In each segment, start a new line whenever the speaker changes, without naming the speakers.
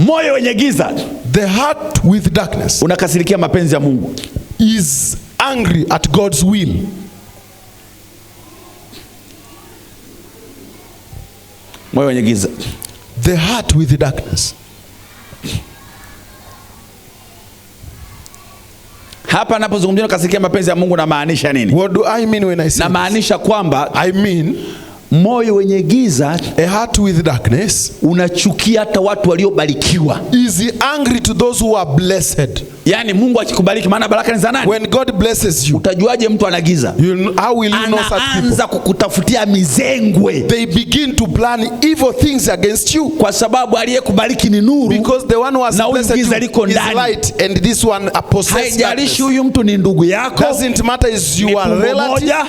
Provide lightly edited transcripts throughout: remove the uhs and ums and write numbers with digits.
Moyo wenye giza
The heart with darkness
unakasirikia mapenzi ya Mungu.
Is angry at God's will.
Moyo wenye giza.
The heart with darkness.
Hapa napozungumzia nakasirikia mapenzi ya Mungu namaanisha nini?
What do I mean when I say this?
Namaanisha kwamba
I mean
moyo wenye giza
a heart with darkness
unachukia hata watu waliobarikiwa.
Is angry to those who are blessed.
Yaani Mungu akikubariki, maana baraka ni za nani?
When God blesses you,
Utajuaje mtu ana giza?
How will you know such people?
Anaanza kukutafutia mizengwe,
They begin to plan evil things against you.
Kwa sababu aliyekubariki ni nuru.
Because the one who has
Na huyu
blessed
giza
you
liko
is
ndani.
Light and this one possesses
Haijalishi
darkness.
huyu mtu ni ndugu yako,
Doesn't matter is
ni
you are
tumbo
relative
moja,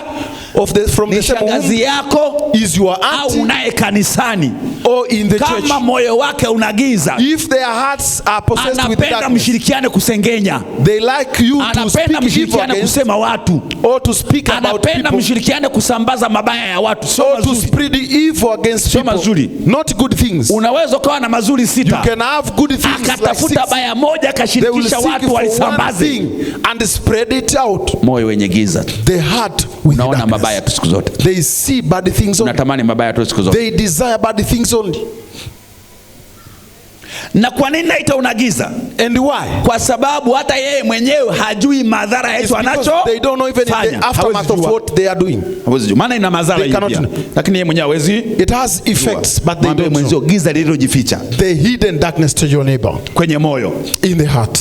of the from
ni
the same
shangazi
womb,
yako
is your
au
auntie
unaye kanisani.
Or in the church.
Kama moyo wake una giza,
If their hearts are possessed with
anapenda
darkness,
mshirikiane kusengenya,
they like you to
anapenda
speak evil
mshirikiane
against
kusema watu,
or to speak about
anapenda
people
mshirikiane kusambaza mabaya ya watu, sio
or to
mazuri.
Spread evil against
Sio
people.
mazuri.
Not good things.
Unaweza ukawa na mazuri
You
sita,
can have good things like
akatafuta
six.
baya moja
They will
akashirikisha
seek
watu
for one
walisambaze.
Thing and spread it out.
Moyo wenye giza
The heart with
unaona mabaya
darkness.
tu siku zote,
They see bad things only.
unatamani mabaya tu siku zote.
They desire bad things only.
Na kwa nini naita una giza?
And why?
Kwa sababu hata yeye mwenyewe hajui madhara ya
It's
hicho
because
anacho
they don't know even in the
fanya.
aftermath of
Hawezi jua.
what they are doing.
Hawezi jua. Maana ina madhara
They
hiyo
cannot
pia.
know.
Lakini yeye mwenyewe hawezi.
It has effects, but they
Mwambie
don't
mwenzio
know.
giza lililojificha
The hidden darkness to your neighbor
kwenye moyo.
In the heart.